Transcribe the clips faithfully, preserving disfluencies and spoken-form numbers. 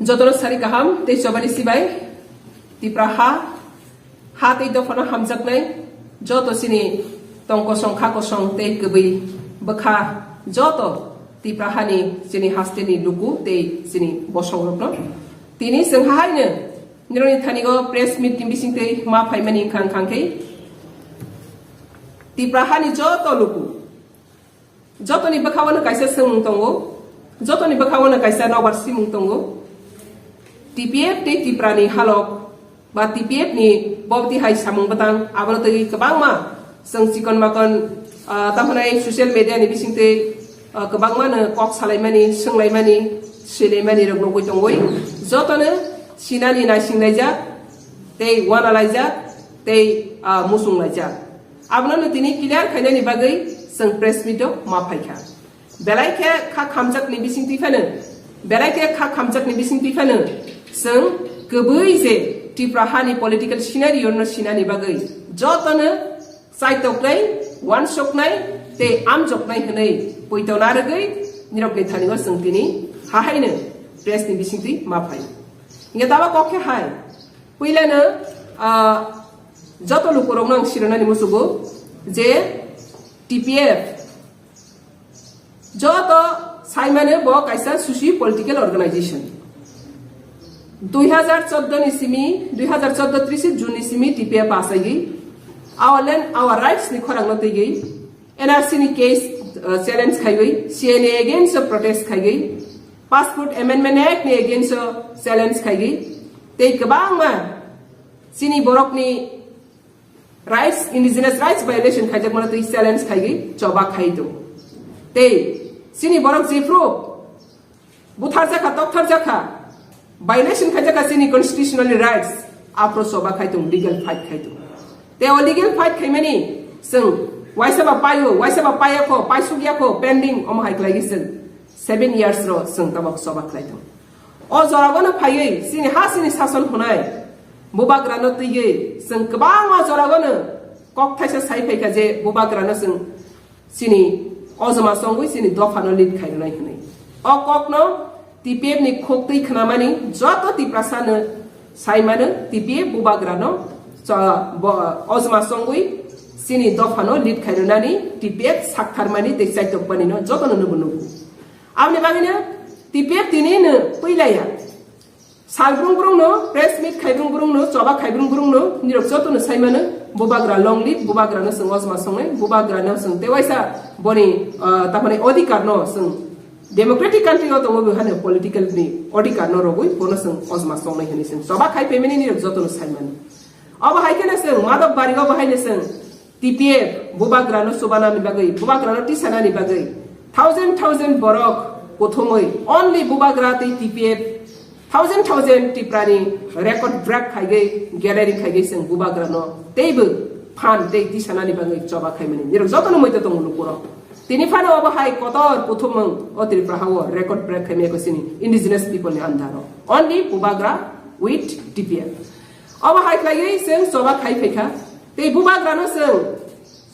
Jotono sari kaham tei chobani sibai Tipra ha, ha tei dophano hamjaknai joto chini tong kosong kha kosong tei kwbwi bwkha joto Tipra hani chini hasteni luku tei chini bosongrokno tini chwng hahaino nironi thanigo press meet ni bisingtwi ma phaimani wngkha wngkha khe Tipra hani joto luku. Jotoni bwkhao no kaisa swngmung tongo, jotoni bwkhao no kaisa nobar simung tongo. T P F tei Tiprani halok ba T P F ni bobti hai samung bwtang abono twi kwbangma chwng chikon makon, ah, tamhanai social media ni bisingtwi, ah, kwbangma no kok salaimani, swnglaimani, swilaimani rok nugwi tongwi jotono sinani naisinglaijak tei wanalaijak tei, ah, musunglaijak. Abono no tini clear khainani bagwi chwng press meet o ma phaikha. Belai khe kha khamjakni bisingtwi phano, belai khe kha khamjakni bisingtwi phano chwng kwbwi je Tripura hani political scenario no sinani bagwi jotono chaitoknai, wansoknai tei amjoknai hwnwi poito narwgwi nirokni thani o chwng tini hahaino press ni bisingtwi ma phai. Hingkhe tamo kok khe hai, puilano, ah, joto lukurokno ang sirinani muchugo je T P F joto saimano bo kaisa socio political organization. Dui hazar chordo ni simi, dui hazar chordo tris June ni simi T P F achaigwi our land, our rights ni khorang no twigwi N R C ni case, uh, challenge khaiwi, C N A against o protest khaiwi, Passport Amendment Act ni against o challenge khaiwi, tei kwbangma chini borokni rights, indigenous rights violation khaijakmano tei challenge khaiwi choba khai tongo. Tei chini borok jephru butharjakha, toktarjakha, violation khaijakha chini constitutional rights, aphro choba khai tongo, legal fight khai tongo. Tei o legal fight khaimani chwng waisa ba paio, waisa ba paiyakho, paisukyakho, pending, omo hai khlaiwi chwng seven years ro chwng tabok choba khlai tongo. O joragano phaiwi chini ha chini sason hwnai bubagrano twiwi chwng kwbangma joragano kok thaisa sai phaikha je bubagrano chwng chini ojma chongwi chini dophano lead khairwnai hwnwi. O kokno T P F ni khuk twi khwnamani joto Tiprasano saimano T P F bubagrano cho-, bo-, ojma chongwi chini dophano lead khairwnani T P F saktharmani tei chaitokmanino jotono nubo nugo. Aboni bagwino T P F tini no puilaya. Sal brung brung no, press meet khai brung brung no, choba khai brung brung no, nirok joto no sai mano, bubagra long live, bubagra no chwng ojma songnai, bubagra no chwng tewaisa boni, ah, tamani odhikar no chwng democratic country o tongo bo hano political ni odhikar no rogwi bono chwng ojma songnai hwnwi chwng choba khai phaimani nirok joto no sai mano. Obo hai kheno chwng Madhok Barik o bo hai no chwng T P F bubagrano chubanani bagwi, bubagrano tisanani bagwi thousand thousand borok kuthumwi only bubagra tei T P F thousand thousand Tiprani record break khaigwi, gathering khaigwi chwng bubagrano teibo phan tei tisanani bagwi choba khaimani. Nirok jotono muitu tongo lukurok. Tini phano obo hai kotor kuthumung o Tripura hao record break khaimaya ko chini indigenous people ni andaro. Only bubagra with T P F. Obo hai khlaiwi chwng choba khai phaikha. Tei bubagrano chwng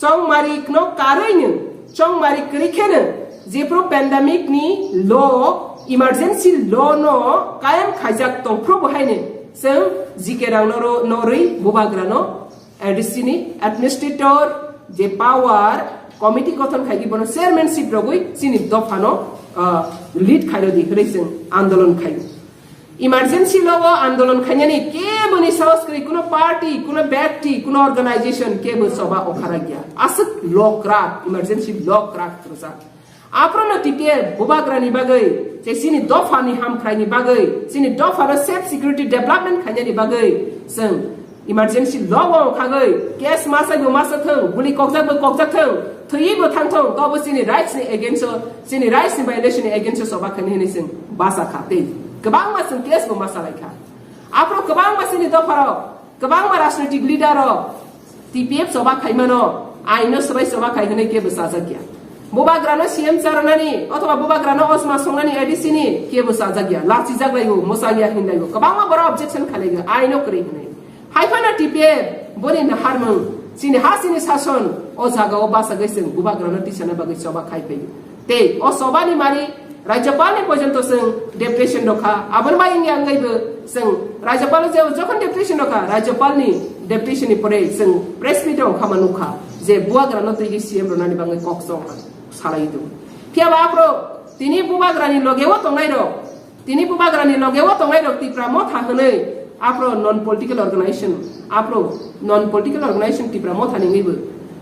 chongmari no karwi no, chongmari kwrwi kheno, jephru pandemic ni law, emergency law no kayam khaijak tongphru bo haino chwng G K rang no ro-, no rwi bubagrano A D C ni administrator je power committee gothon khaidi bono chairmanship rogwi chini dophano, ah, lead khairodi hwnwi chwng andolon khaio. Emergency law o andolon khainani keboni sahos kwrwi, kuno party, kuno byakti, kuno organization kebo choba okharagya. Aswk law kwrak, emergency law kwrak kwrwsa. Aphrono T P F bubagrani bagwi, je chini dophani hamkhraini bagwi, chini dophano safe security development khainani bagwi, chwng emergency law o khagwi, case masai bo masa thung, guli kokjak bo kokjak thung, thwiwi bo thang thung, tobo chini rights ni against o, chini rights ni violation ni against o choba khaini hwnwi chwng basa kha tei kwbangma chwng case bo masa lai kha. Aphro kwbangma chini dopharok, kwbangma rajnitik leader rok T P F choba khaimano, aino swbai choba khai hwnwi kebo chajak ya. Bubagrano C M charanani, othoba bubagrano osma songnani A D C ni kebo chajak ya, lachijak laio, mwchang ya hinlaio, kwbangma borok objection khalaigo, aino kwrwi hwnwi. Haiphano T P F boni naharmung, chini ha chini sason, o jagao bachagwi chwng bubagrano tisana bagwi choba khai phaio. Tei o chobani mari, Rajyapal ni porjonto chwng deputation rokha, aboni bai wngya wngaibo chwng Rajyapal je jokhon deputation rokha, Rajyapal ni deputation ni pore chwng press meet rok kha ma nukha je bubagra no twi C M rwnani bagwi kok chong salai do. Phiya ba aphro tini bubagra ni loge o tongnai rok, tini bubagra ni loge o tongnai rok Tipra Motha hwnwi aphro non political organization, aphro non political organization Tipra Motha ni wngwi bo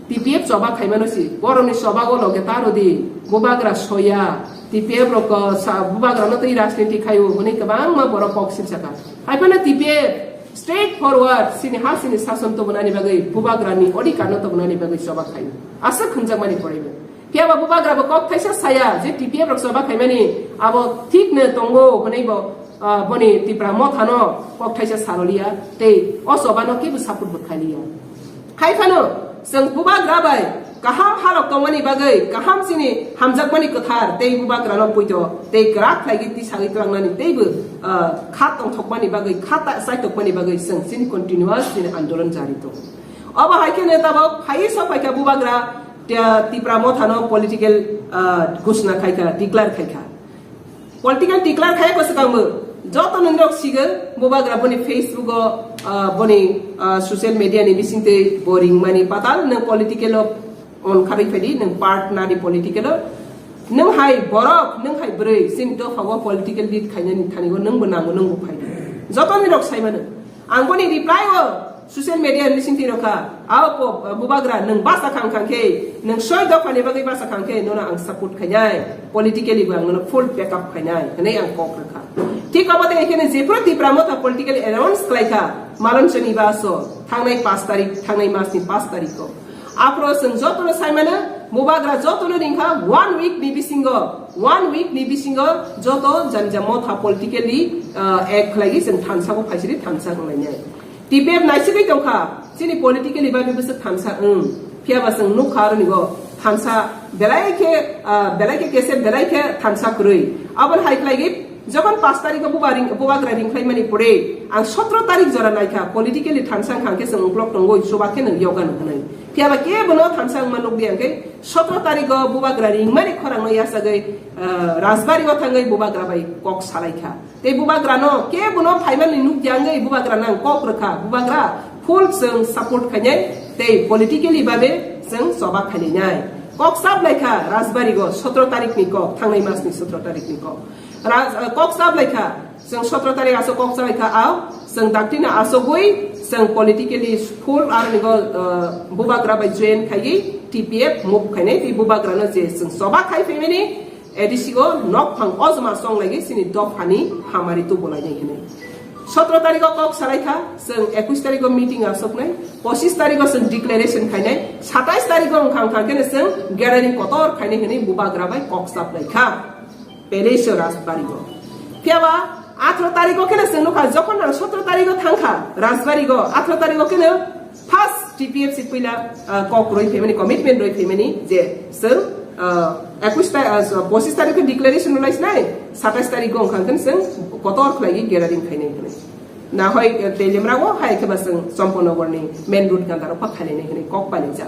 T P F choba khaimano si, borokni choba o loge ta rwdi, bubagra soya, T P F rok ko sa, bubagra no twi rajniti khaio hwnwi kwbangma borok kok silsakha. Haiphano T P F straight forward sini ha sini sason tubunani bagwi, bubagra ni odhikar no tubunani bagwi choba khaio. Aswk hwnjakmani poraibo. Phiya ba bubagra bo kok thaisa saya je T P F rok choba khaimani abo thik no tongo hwnwi bo, ah, boni Tipra Motha no kok thaisa saroliya tei o choba no kebo support bo khailiya. Haiphano chwng bubagra bai kaham halok tongmani bagwi, kaham chini hamjakmani kwthar tei bubagrano poito tei kwrak khlaigwi tisagwi tlangnani teibo, ah, kha tongthokmani bagwi, kha ta-, chaitokmani bagwi chwng chini continuous chini andolon jari tongo. Obo hai kheno tabok phaiwi sok phaikha bubagra, Ti-, Tipra Mothano political, ah, ghosna khaikha, declare khaikha. Political declare khai ko swkangbo joto nongrok sigo bubagra boni Facebook o, ah, boni, ah, social media ni bisingtwi bo ringmani patal nwng political o on kharwi phaidi nwng part nadi political o nwng hai borok nwng hai bwrwi chini dopha o political lead khainani thani o nwngbo nango nwngbo phaidi joto nongrok saimano ang boni reply o Social media ni bisingtwi rokha, "Ao po, bubagra, nwng basa khang khang khe, nwng soi dopha ni bagwi basa khang khe, nono ang support khainai, politically bo ang nono full backup khainai," hwnwi ang kok rwkha. Thik obo tei khe jephru Tipra Motha political announce khlaikha, Malon Chani baso, thangnai pash tarik, thangnai mas ni pash tarik o. Aphro chwng jotono saimano, bubagra jotono ringkha, one week ni bisingo, one week ni bisingo joto jani ja motha politically, ah, act khlaigwi chwng thansa bo phaisiri thansa wnglainai. T P F naisigwi tongkha, chini politically bagwi bwswk thansa wng. Phiya ba chwng nukha aroni bo thansa belai khe, ah, belai khe kesep, belai khe thansa kwrwi. Aboni hai khlaigwi jokhon pash tarikho buba ring-, bubagra ringkhlaimani pore ang sotro tarik jora naikha, politically thansa wngkha hwnkhe chwng uklok tongwi chuba khe nwng yoga nw hwnwi. Phiya ba kebo no thansa wngma nukdi hwnkhe sotro tarikho bubagra ringmani khorangno yachagwi, ah, Rajbari o thangwi bubagra bai kok salaikha. Tei bubagrano kebono phaimani nukya wngwi bubagrano ang kok rwkha, bubagra full chwng support khainai tei politically babe chwng choba khailainai. Kok sap laikha Rajbari go sotro tarik ni kok, thangnai mas ni sotro tarik ni kok. Raj-, eh, kok sap laikha, chwng sotro tarik aswk kok sap laikha, ao chwng dakti no aswkgwi chwng politically full aroni go, eh, bubagra bai join khaiwi T P F move khainai tei bubagrano je chwng choba khai phaimani A D C o nokphang ojma chonglaiwi chini dophani hamari tubulainai hinwi. Sotro tarikho kok salaikha, chwng ekwis tarikho meeting asoknai, pochis tarikho chwng declaration khainai, satais tarikho wngkha wngkha kheno chwng gathering kotor khainai hinwi bubagra bai kok chaplaikha. Palace o Rajbari o. Phiya ba atharo tarikho kheno chwng nukha, jokhon ang sotro tarikho thangkha Rajbari o, atharo tarikho kheno First T P F C puila, ah, kok roi phaimani, commitment roi phaimani je chwng, ah, ekwis ta-, ah, so, pochis tarikh khe declaration rwlai sinai, satais tarikh wngkha khe chwng kotor khlaiwi gathering khainai hinwi. Na hoi, eh, Teliamra o hai khe ba chwng Champaknagar ni main road ganda rok pha khainai hinwi kok painai jak.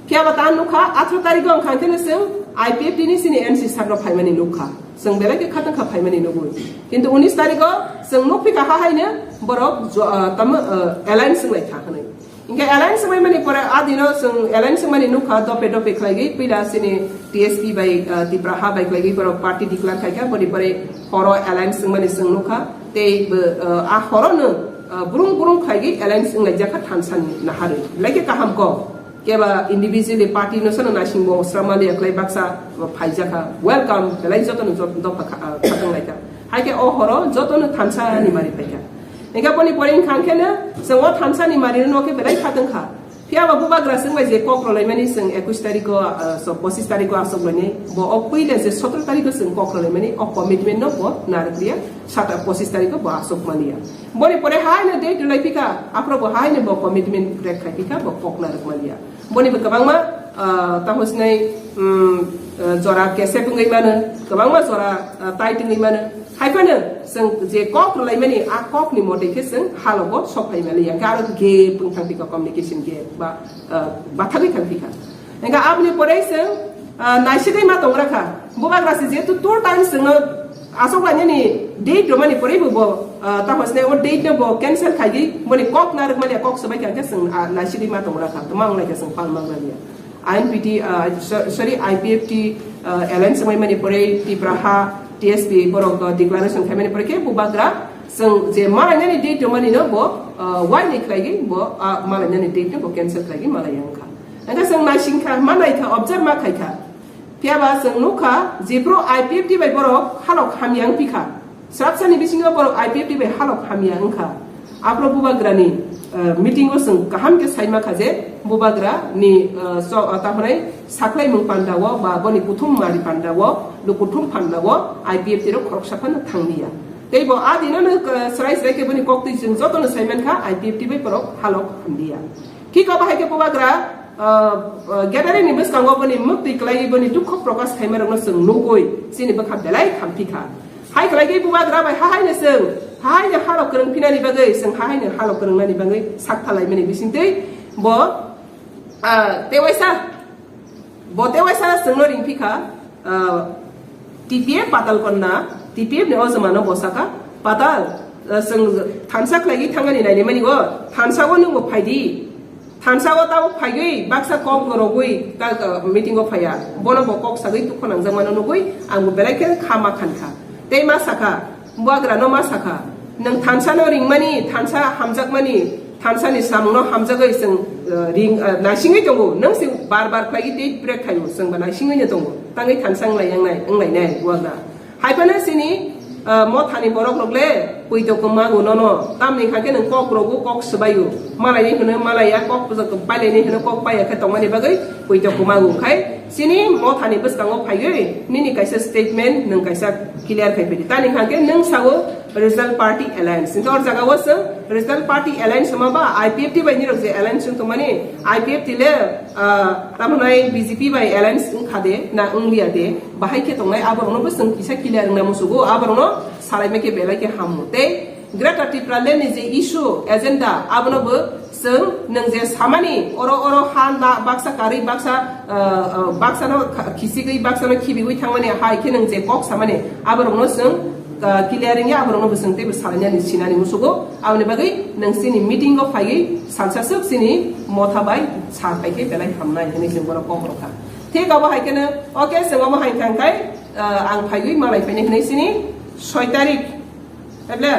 Phiya ba ta nukha, atharo tarikh wngkha khe chwng I P F T ni sini N C sir rok phaimani nukha. Chwng belai khe khatang kha phaimani nugwi. Kintu unis tarikh o chwng nukphi kha ha haino borok jo-, ah, tamo, ah, alliance wnglaikha hinwi. Hinkhe alliance wngmani pore a dino chwng alliance wngmani nukha, dope dope khlaigwi puila chini T S P bai, ah, Tipra ha bai khlaigwi borok party declare khaikha, boni pore horo alliance wngmani chwng nukha. Tei bo, ah, a horono, ah, burung burung khlaigwi alliance wnglaijak kha thansa ni naharwi. Belai khe kaham kok. Keba individually party no sano naising bo sramali aklai baksa phaijakha. Welcome, belai jotono jot-, dopha kha-, ah, khatang laikha. Haikhe o horo jotono thansa ni mari phaikha. Hinkhe boni pore wngkha khe no chwng o thansa ni mari no khe belai khatang kha. Phiya ba bubagra chwng bai je kok rwlaimani chwng ekwis tarikh o, ah, so pochis tarikh o asok lainai. Bo o puila je sotro tarikh o chwng kok rwlaimani o commitment no bo narwk liya, sata pochis tarikh o bo asok maliya. Boni pore haino date rwlai phikha, aphro bo haino bo commitment break khai phikha, bo kok narwk maliya. Boni bo kwbangma, ah, tamo sinai, um, ah, jora kesep wngwi mano, kwbangma jora, ah, tight wngwi mano. Hai phano chwng je kok rwlaimani, a kok ni mote khe chwng halogo sok phai maliya. Hwnkhe aro gap wng thang phikha, communication gap ba, ah, bathagwi thang phikha. Hwnkhe aboni pore chwng, ah, naisigwi ma tong rakha. Bubagra se jehetu two times chwngno asok lainani date romani pore bo, bo, ah, tamo sine o date no bo cancel khaigwi boni kok narwkmani kok swbai kha khe chwng, ah, naisidi ma tongmani kha, tamo wng lai khe chwng palma wng lai ya. I N P T, ah, so-, sorry, I P F T, ah, alliance wngmani pore Tipra ha T S P borok, ah, declaration khaimani pore khe Bubagra chwng je malainani date romani no bo, ah, wai ni khlaigwi bo, ah, malainani date no bo cancel khlaigwi malai ya wng kha. Hingkhe chwng naising kha, ma nai kha, observe ma khai kha. Phiya ba chwng nukha, jephru I P F T bai borok halok hamya wngphi kha. Srapsani bisingo borok I P F T bai halok hamya wngkha. Aphuru Bubagrani, eh, meeting o chwng kaham khe saima kha je Bubagra ni, eh, so, eh, ta hwnwi saklaimung panda o ba boni kuthum mari panda o, lukuthum panda o I P F T rok khoroksa phano thanglia. Tei bo a dino no, eh, srai srai khe boni koktwi chwng jotono saimankha I P F T bai borok halok hamlia. Thik abo hai khe Bubagra, ah, ah, gathering ni bwskango boni mwktwi kwlaiwi boni dukho prokash khaima rokno chwng nugwi chini bwkha belai khamthi kha. Hai kwlaiwi Bubagra bai hahaino chwng, hahaino halok kwrwng phinani bagwi, chwng hahaino halok kwrwngnani bagwi sak thalaimani bisingtwi bo, ah, tewaisa Bo tewaisa chwngno ringphi kha, ah, T P F Patal Konna, T P F ni o jwmano bo sakha, Patal, ah, chwng thansa khlaigwi thangani nainimani o, thansa o nwngbo phaidi. Thansa o tabuk phaigwi baksa kok no rogwi ta, ah, meeting o phaiya. Bono bo kok sagwi tukho nangjak mano nugwi ang bo belai khe kha ma khan kha. Tei ma sakha, Bubagra no ma sakha, nwng thansa no ringmani, thansa hamjakmani, thansa ni samung no hamjagwi chwng, eh, ring, eh, naisingwi tongo, nwng se bar bar khlaiwi tei break khaio, chwng ba naisingwi no tongo, tangwi thansa wng lai yang nai, wng lai nai, Bubagra. Hai phano chini, eh, mothani borok rok le poito kwmago nono, tamni hwnkhe nwng kok rogo kok swbaio, malai ni hwno malaiya, kok pailai ni hwno kok paiya khe tongmani bagwi poito kwmago khai, Chini mothani bwskango phaiwi nini kaisa statement nwng kaisa clear khai phai di. Tani hwnkhe nwng sao Regional Party Alliance. Hwnkhe o jaga o chwng Regional Party Alliance hwnma ba I P F T bai nirok je alliance wng tongmani, I P F T le, ah, tamo hwnai B J P bai alliance wng kha de na wng liya de, bahai khe tongnai aborokno bo chwng kisa clear wngna musugo, aborokno salai mai khe belai khe hamu. Tei Greater Tipraland ni je issue, agenda, abono bo chwng nwng je samani, oro, oro ha na baksa karwi baksa, ah, ah, baksa no kha-, khisigwi, baksa no khibigwi thangmani hai khe nwng je kok samani, aborokno chwng, ah, clear wngya, aborokno bo chwng teibo salainani sinani musugo. Aboni bagwi nwng chini meeting o phaiwi salsa swk chini motha bai sa phai khe belai hamnai hwnwi chwng bono kok rwkha. Thik abo hai kheno, okay, chwng omo hai thang khai, ah, ang phaiwi malai phainai hwnwi chini soi tarik Table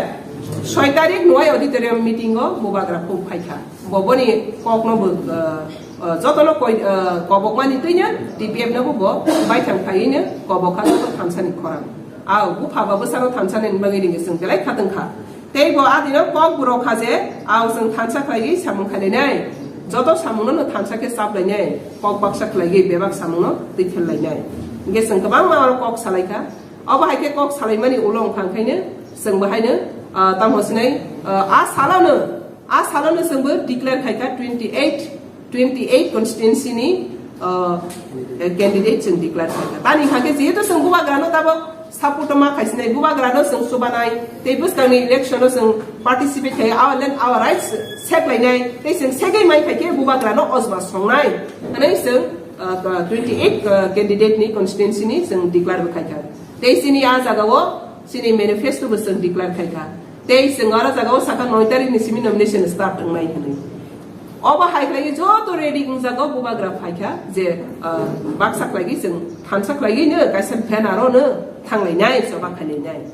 soi tarik Nuai auditorium meeting o Bubagra phuk phaikha. Bo boni kokno bo, uh, uh, jotono koi, uh, kobokmani twino T P F no bo, bo baithang phaiwino kobokha joto thansani khorang. Au bupha ba bwsano thansani bagwi ringwi chwng belai khatungkha. Tei bo adino kok bo rokha je au chwng thansa khlaiwi samung khainai. Joto samungno no thansa khe chaplainai. Kok baksa khlaiwi bebak samungno twi khellainai. Hingke chwng kwbangma oro kok salaikha. Obo hai khe kok salaimani ulo wngkha, onkhaino chwng bo haino, ah, tamo sinai, ah, a salono, a salono chwng bo declare khaikha twenty eight, twenty eight constituency ni, ah, candidate chwng declare khaikha. Tani hwnkhe jehetu chwng Bubagrano tabok support ma khaisinai, Bubagrano chwng chubanai, tei bwskangni election o chwng participate khai, our land, our rights sek lainai, tei chwng segwi mai khaikhe Bubagrano ojba songnai, hwnwi chwng, ah, twenty eight, ah, candidate ni constituency ni chwng declare bo khaikha. Tei chini a jagao chini manifesto bo chwng declare khaikha. Tei chwng aro jagao sakha noi tarik ni simi nomination start wngnai hwnwi. Obo hai khlaiwi joto ready wngjago, Bubagra phaikha je, ah, baksa khlaiwi chwng thansa khlaiwi no kaisa banner o no thanglainai, choba khailainai.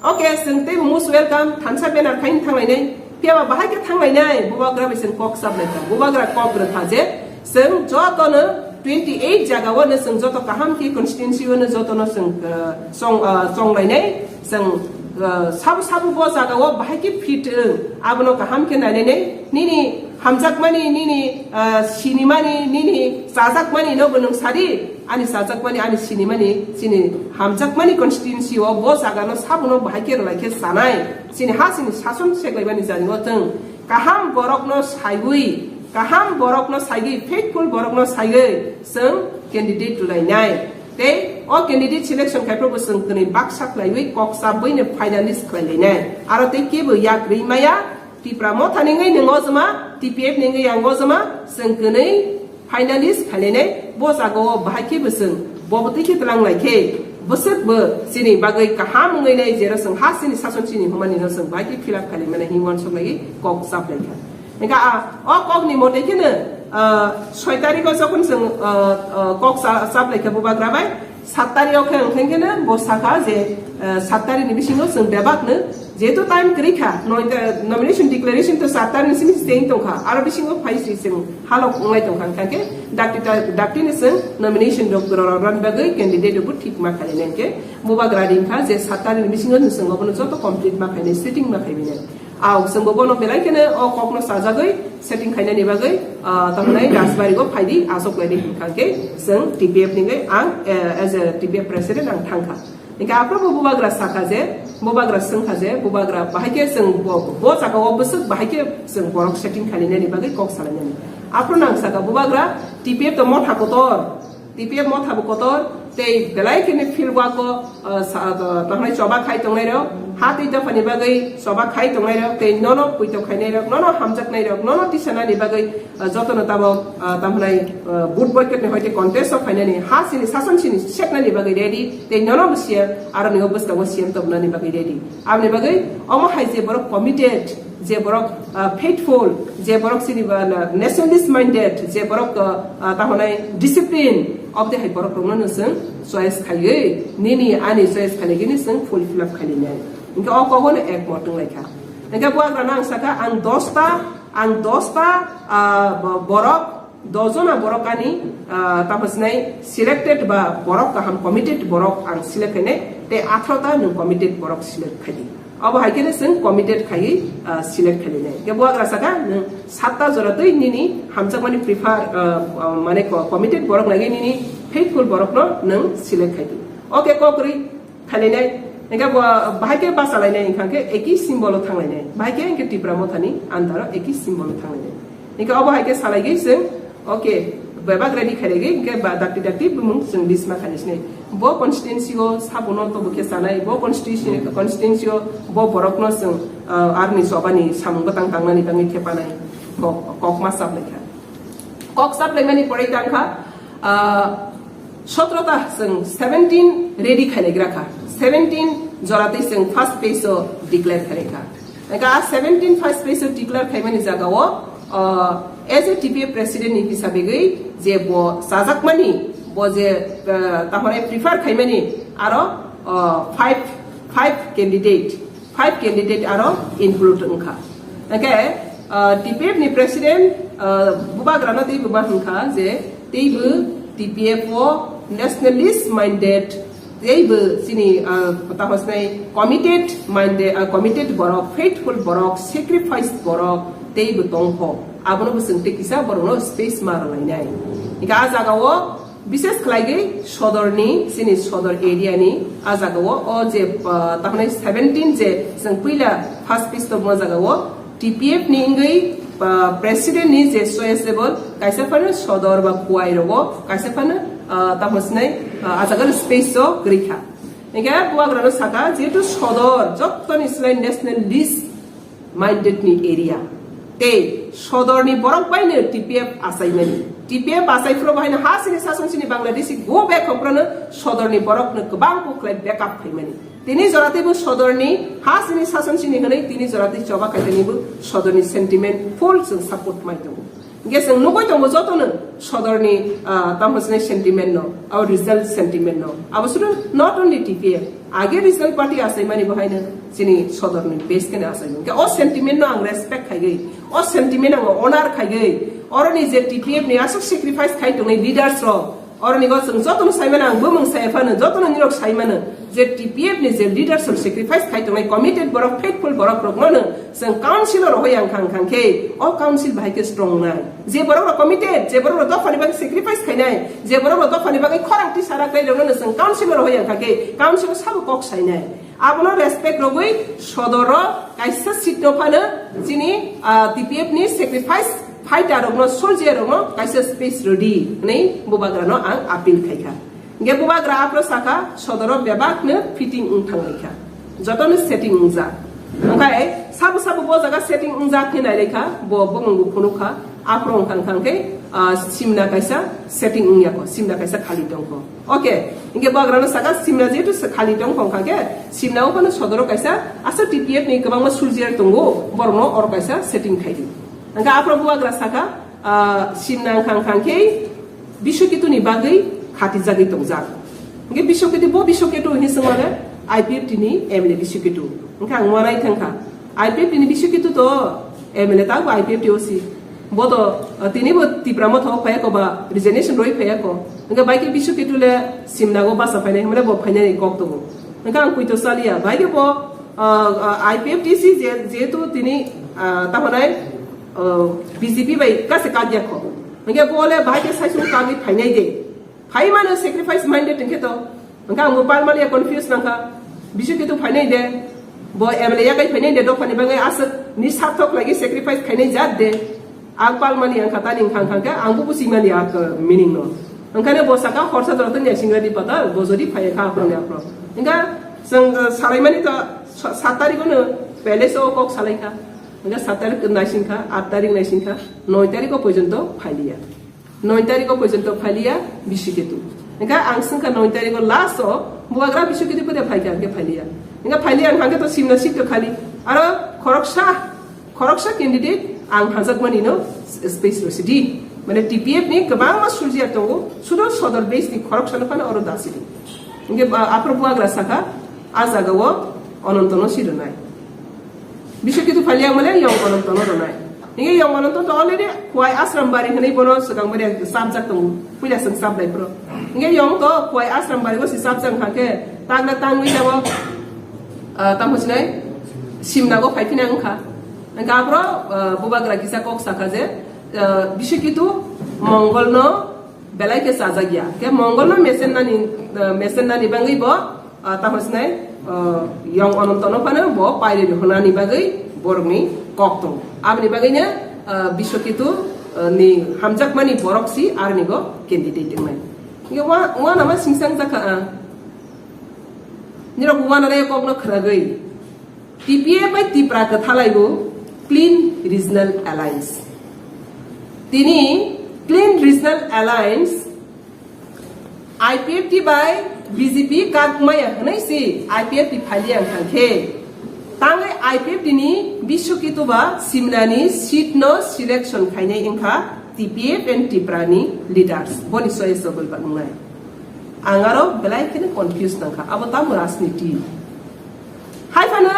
Okay, chwng teibo most welcome, thansa banner khaini thanglainai. Phiya ba bahai khe thanglainai, Bubagra bai chwng kok chaplaikha. Bubagra kok rwkha je chwng jotono twenty eight jaga o no chwng joto kaham khe constituency o no jotono chwng, ah, chong, ah, chonglainai. Chwng, ah, sabo sabo bo jaga o bahai khe fit wng, abono kaham khe nainai nai. Nini hamjakmani, nini, ah, sinimani, nini chajakmani no bo nwng sadi. Ani chajakmani, ani sinimani, chini hamjakmani constituency o bo jaga no sabono bahai khe rwlai khe chanai. Chini ha chini sason seklaimani jani o chwng kaham borok no saiwi, kaham borok no saiwi, faithful borok no saiwi chwng candidate rwlainai. Tei o candidate selection khai phuru bo chwng kwnwi baksa khlaiwi kok chabwi no finalist khlailainai. Aro tei kebo yak rwi maya, Tipra Motha ni wngwi nwng ojma, T P F ni wngwi ang ojma, chwng kwnwi finalist khailainai, bo jaga o bahai khe bo chwng bo bwtwi khe twlang lai khe, Bwswk bo chini bagwi kaham wngwi nai, jero chwng ha chini sason chini humani no chwng bai khe fill up khaimani hinwi uansuk laiwi kok chap lai kha. Hingkha a, o kok ni mote kheno, ah, soi tarikh o jokhon chwng, ah, ah, kok cha-, chap lai kha bubagra bai, sat tarikh o khe wngkha kheno bo sakha je, ah, sat tarikh ni bisingo chwng bebak no jehetu time kwrwi kha, noi ta-, nomination declaration to sat tarikh ni simi teng tong kha, aro bisingo phai si chwng halok wnglai tong kha, hingkha khe dakti ta-, dakti ni chwng nomination rok rw-, rw-, rwna bagwi candidate rok bo thik ma khainai, hingkhe bubagra ring kha je sat tarikh ni bisingo chwng obono joto complete ma khainai, setting ma khainai. Aw, chwng bo bono belai kheno o kok no chajagwi setting khainani bagwi, ah, tamoni Rajbari go phaidi, asok laini hingkha khe chwng T P F ni ang, eh, as a T P F president ang thang kha. Hingkhe aphuru bo bubagra sakha je, bubagra swngkha je, bubagra bahai khe chwng bo, bo jaga o bwswk bahai khe chwng borok setting khainani bagwi kok salainani. Aphuru nang sakha bubagra T P F to motha kotor, T P F motha bo kotor, tei belai kheno field work o, ah, sa-, ah, tahnai choba khai tongnai rok, ha tei dophani bagwi choba khai tongnai rok, tei nono puito khainai rok, nono hamjaknai rok, nono tisanani bagwi, ah, jotono tamo, ah, tamhnai, ah, vote boycott ni hoite contest o phainani, ha sini sason sini seknani bagwi ready, tei nono bo C M, aro ni o bwskango C M tobnani bagwi ready. Aboni bagwi omo hai je borok committed, je borok, ah, faithful, je borok chini ba na-, nationalist minded, je borok, ah, ah, tahonai discipline, obde hai borok rokno no chwng choice khaiwi, nini ani choice khainai gini chwng fulfill up khainai. Hingke o kogono ek motong lai kha. Hingke buagrano ang sakha, ang dosta, ang dosta, ah, bo-, borok, dosh jona borok ani, ah, tamo sinai selected ba borok kaham committed borok ang select khainai, tei atharo ta nwng committed borok select khaidi. Abo hai kheno chwng committed khaiwi, ah, select khailainai. Hingke buagra saka nwng satta jora twi nini hamjakmani prefer, ah, ah, mane co-, committed borok naiwi nini faithful borokno nwng select khaidi. Oke, kok rwi khailainai. Hingke bo bahai khe bachalainai, hingkha khe eki symbol o thanglainai. Bahai khe hingke Tipra Mothani andaro eki symbol o thanglainai. Hingke obo hai khe salaigwi chwng, oke, bebak ready khailagwi, hingke ba dakti dakti bumung chwng list ma khainai sinai. Bo constituency o sabuno tobo khe sanai, bo constituency, constituency o bo borokno chwng, ah, arni chobani samung bwtang tangnani bagwi thepanai kok, kok ma chap lai kha. Kok chap laimani pore tang kha, ah, sotro ta chwng seventeen ready khailaigra kha. Seventeen jora tei chwng first phase o declare khailai kha. Hingke a seventeen first phase o declare khaimani jaga o, ah, as a T P F president ni hisabigwi je bo chajakmani, bo je, ah, tahore prefer khaimani aro, ah, five, five candidate, five candidate aro include wngkha. Hingke, ah, T P F ni president, ah, bubagrano tei buba hingkha je teibo T P F o nationalist minded, teibo chini, ah, tahosnai committed minded, ah, committed borok, faithful borok, sacrifice borok teibo tongkho. Abono bo chwng tei kisa borokno space ma rwlainai. Hingke a jaga o bises khlaigwi sodorni, chini sodor area ni a jaga o, o je, ah, tahonai seventeen je chwng puila first phase tongma jaga o, T P F ni wngwi, ah, president ni je choiceable, kaisa phano sodor ba kuai rogo, kaisa phano, ah, tamo sinai, ah, a jaga space o kwrwi kha. Hingke buagrano saka, jehetu sodor jottoni slai nationalist minded ni area, tei sodor ni borok bai no T P F achaimani. T P F achai phuru bahai no ha sini sason sini Bangladeshi go back hokrono sodor ni borok no kwbang kuk khlai backup khaimani. Tini jora teibo sodorni ha sini sason sini hwnwi tini jora tei choba khaitanibo sodorni sentiment full chwng support mai tongo. Hingke chwng nugui tongo jotono sodorni, ah, tamo sini sentiment no, our result sentiment no. Abo sudu not only T P F, age regional party asaimani bo haino chini sodorni base kene asaimani. Hingke o sentiment no ang respect khaigwi, o sentiment ang honor khaigwi, oroni je T P F ni aswk sacrifice khai tongnai leaders rok, Oroni go chwng jotono saimano, ang bumung sai phano, jotono nirok saimano je T P F ni je leaders rok sacrifice khai tongnai, committed borok, faithful borok rokno no chwng council o rohoi ang khang khang khe, o council bahai khe strong nai. Je borok rok committed, je borok rok dophani bagwi sacrifice khainai, je borok rok dophani bagwi khorang tisa rak nai rokno no chwng council o rohoi ang khang khe, council o sabo kok sainai. Abono respect rogwi sodoro kaisa seat no phano chini, ah, T P F ni sacrifice fighter rokno, soldier rokno kaisa space rodi hwnwi bubagrano ang appeal khaikha. Hingke bubagra aphro sakha, sodoro bebakno fitting wng thanglaikha. Jotono setting wngjak. Hingkhe sabo sabo bo jaga setting wngjak hinwi nailaikha, bo bumungbo phunukha. Aphro wng thang thang khe, ah, simna kaisa setting wngya kho, simna kaisa khali tongkho. Okay. Hingke bubagrano saka Simna jehetu se khali tong khong kha khe, Simna o phano sodoro kaisa asa T P F ni kwbangma soldier tongo, borokno oro kaisa setting khai di. Hingke aphro bubagra saka, ah, Simna wngkha wngkha khe Biswaketu ni bagwi khatijagwi tongjak. Hingke Biswaketu, bo Biswaketu hwnwi swngmale I P F T ni M L A Biswaketu. Hingke ang uanai thangkha. I P F T ni Biswaketu to M L A ta bo I P F T O C. Bo to, uh, tini bo Tipra Motha o phaiya ko ba resignation roi phaiya ko. Hingke bai khe Biswaketu le Simna go basa phainai hwnmale bo phainani kok tongo. Hingke ang puito saliya. Bai khe bo, uh, uh, I P F T C je, jehetu tini, uh, ta hwnai, uh, B J P bai kase kajya ko. Hingke bo le bai khe saisung kagwi phainai de. Phai mano sacrifice minded hingke to. Hingke ang bo palmani confuse nangkha. Biswaketu phainai de. Bo M L A yakai phainai de, dophani bagwi aswk ni sarthok lagi sacrifice khainai jat de. Ang palmani ang khatani wngkha wngkha khe ang bo buchimani a meaning no. Hingkhe bo saka horsa jora tanya singra di pata bo jodi phai kha aphro ni aphro. Hingkhe chwng, uh, salaimani to sa-, sat tarikh no palace o kok salai kha. Hingkhe sat tarikh naising kha, at tarikh naising kha, noi tarikh o porjonto phailiya. Noi tarikh o porjonto phailiya Biswaketu. Hingkhe ang swngkha noi tarikh o last o bubagra Biswaketu pore phaikha hingkhe phailiya. Hingkhe phailiya hingkhe to Simna seat to khali. Aro khoroksa, khoroksa candidate ang hajakmani no space rwsidi. Mane T P F ni kwbangma soldier tongo, sudo sodor base ni khoroksa no phano oro dasidi. Hingkhe ba-, aphro bubagra saka, a jaga o Ononto no si rwnai. Biswaketu phailiya male Yong Ononto no rwnai. Hingke Yong Ononto to already Khowai Ashram Bari hwnwi bono swkang bari chapjak tongo. Puila chwng chaplai phro. Hingke Yong to Khowai Ashram Bari o si chapjak kha khe tangna tangwi jabo, ah, tamo sinai Simna go phai phina wngkha. Hingke aphro, ah, bubagra kisa kok sakha je, ah, Biswaketu Mongol no belai khe chajak ya. Khe Mongol no mesen nani, ah, mesen nani bangwi bo ah, tamo sinai, ah, Yong Ononto no phano bo pairwi rihornani bagwi borokni kok tongo. Aboni bagwino, ah, Biswaketu, ah, ni hamjakmani borok si aroni go candidate wngnai. Hingke wa-, wanama singsang jakha, ah, nirok wananai kokno khwnagwi T P F bai Tipra kwthalaibo Clean Regional Alliance. Tini Clean Regional Alliance I P F T bai B J P kak maya hwnwi si I P F T phailiya wngkha khe, tangwi I P F T ni Biswaketu ba Simnani seat no selection khainai wngkha T P F and Tipra ni leaders, boni choice rok bai ba wngnai. Ang aro belai kheno confuse nangkha, abo tamo rajniti? Hai phano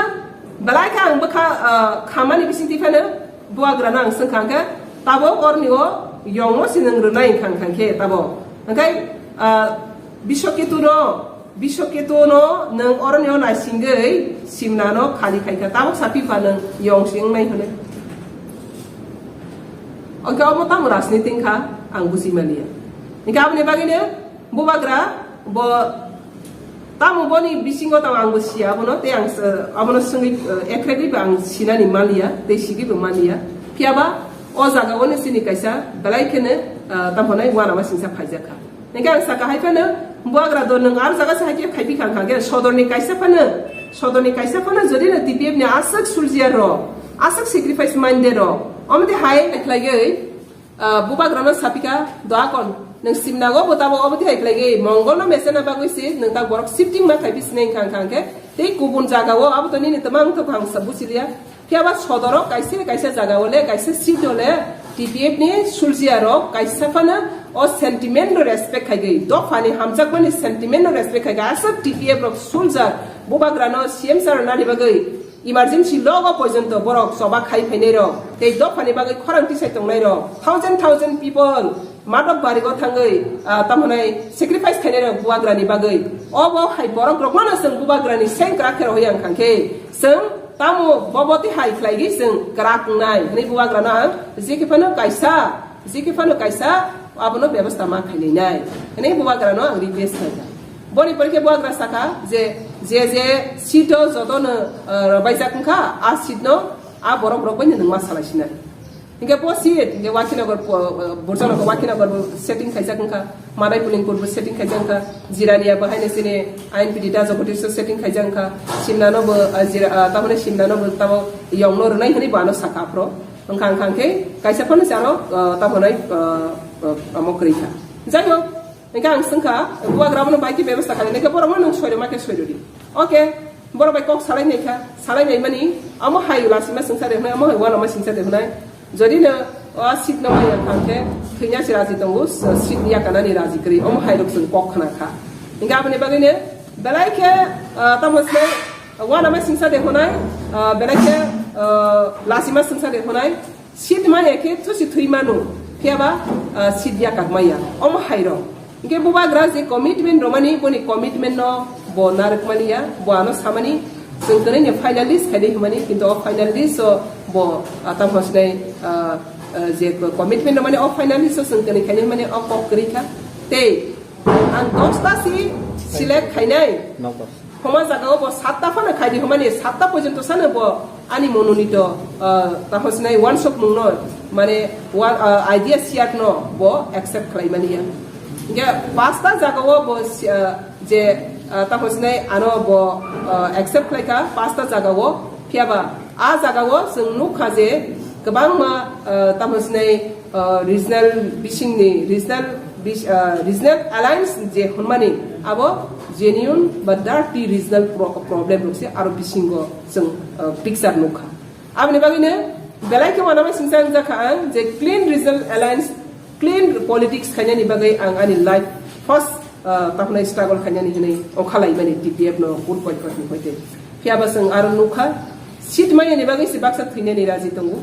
belai khe ang bwkha, ah, khamani bisingtwi phano Bubagrano ang swngkha hwnkhe, tabok orni o Yongno se nwng rwnai wngkha, wngkha khe tabok. Hwnkhe, ah, Biswaketuno, Biswaketuno nwng oroni o naisingwi Simnano khali khaikha, tabok sa phipha nwng Yong se wngnai hwnwi. Hwnkhe omo tamo rajniti wngkha, ang buji manliya. Hwnkhe aboni bagwino Bubagra bo tamo boni bisingo tamo ang bo siya abono, tei ang s-, abono swngwi, eh, ekregwi bo ang sinani manliya, tei sigwi bo manliya. Phiyaba o jaga o ni chini kaisa belai kheno, eh, tamo nai uanama singsa phaijakha. Hingke ang saka hai phano, Bubagra do nwng ar jaga se hai khe khaipi kha, kha khe sodorni kaisa phano, sodorni kaisa phano jodi no T P F ni aswk soldier rok, aswk sacrifice minded rok, omo tei hai khlaiwi, Ah, Bubagrano sapikha, "Doakon, nwng Simnago bo tabok obo tihai khlaigwi, Mongolno mesena bagwi se nwng tak borok shifting ma khaibi sinai wngkha, wngkha hwnkhe tei kubun jagao abo to nini twma wngthogo kha ang sa buchiliya." Phiyaba sodoro kaisa kaisa jagao le, kaisa seat o le T P F ni soldier rok kaisa phano o sentiment no respect khaigwi, dophani hamjakmani sentiment no respect khaigwi, aswk T P F rok soldier Bubagrano C M sir nani bagwi Emergency logo porjonto borok choba khai phainai rok, tei dophani bagwi khorang tisai tongnai rok, thousand thousand people Madhok Barigo thangwi, ah, tamo hwnai sacrifice khainai rok Bubagrani bagwi. Obo hai borok rokno no chwng Bubagrani seng kwrak khe rohoi ang kha khe, chwng tamo bobo tihai khlaigwi chwng kwrak wngnai hwnwi Bubagrano ang je khe phano kaisa, je khe phano kaisa abono bebostha ma khainai nai hwnwi Bubagrano ang request khaikha. Boni pore khe Bubagra sakha je, je, je seat o joto no, eh, robaijak wngkha, a seat no a borok rok bai no nwng ma salai sinai. Hingke bo seat, hingke Wakinagar po-, eh, Burjanagar Wakinagar bo setting khaijak wngkha, Madai Pulingpur bo setting khaijak wngkha, Jirania bo haino chini I N P T da Jagadish setting khaijak wngkha, Simna no bo, eh, Jira-, eh, tamoni Simna no bo tamo Yong no rwnai hwnwi bo ano sakha aphro. Wngkha, wngkha hwnkhe kaisa phano se ano, ah, tamo nai, ah, ah, amo kwrwi kha. Jai hok, Hingke ang swngkha, bubagra bono bai khe bebasta khainai, hingke borok no nwng soirwma khe soirwdi. Okay, borok bai kok salai nai kha, salai nai mani, amo hai lasima singsa de hwnai, amo hai uanama singsa de hwnai. Jodi no o seat no maya kha khe, thwina se raji tongo, seat ni yakanani raji kwrwi, amo hai rok chwng kok khna kha. Hingke aboni bagwi no belai khe, ah, tamo se uanama singsa de hwnai, ah, belai khe, ah, lasima singsa de hwnai. Seat maya khe thusi thwi mano, phiya ba, ah, seat yakak maya. Omo hai rok. Hingke bubagra je commitment romani, boni commitment no bo narwk mani ya, bo ano samani, chwng kwnwi ni final list khaidi hwnmani, kintu o final list o bo, ah, tamo sinai, ah, ah, je commitment romani o final list o chwng kwnwi khaidi hwnmani o kok kwrwi kha. Tei ang dosta si select khainai. Nokbar. Homa jaga o bo satta phano khaidi hwnmani, satta porjonto sano bo ani mononito, ah, tamo sinai wansok mungno, mane, wan-, ah, idea share no bo accept khlai mani ya. Hingke pasta jaga o bo si-, ah, je, ah, tamo sinai ano bo, ah, accept khlai kha pasta jaga o, phiya ba a jaga o chwng nuk kha je kwbangma, ah, tamo sinai, ah, regional bisingni, regional bis-, ah, regional alliance je hwnmani abo genuine ba dirty regional pro-, problem rok se aro bisingo chwng, ah, picture nuk kha. Aboni bagwi no belai khe uanama singsa wngjakha ang je clean regional alliance, clean politics khainani bagwi ang ani life first, ah, tamo sinai struggle khainani hwnwi ongkhalaimani T P F no vote boycott ni hoite. Phiya ba chwng aro nuk kha seat maya ni bagwi se baksa thwinani raji tongo.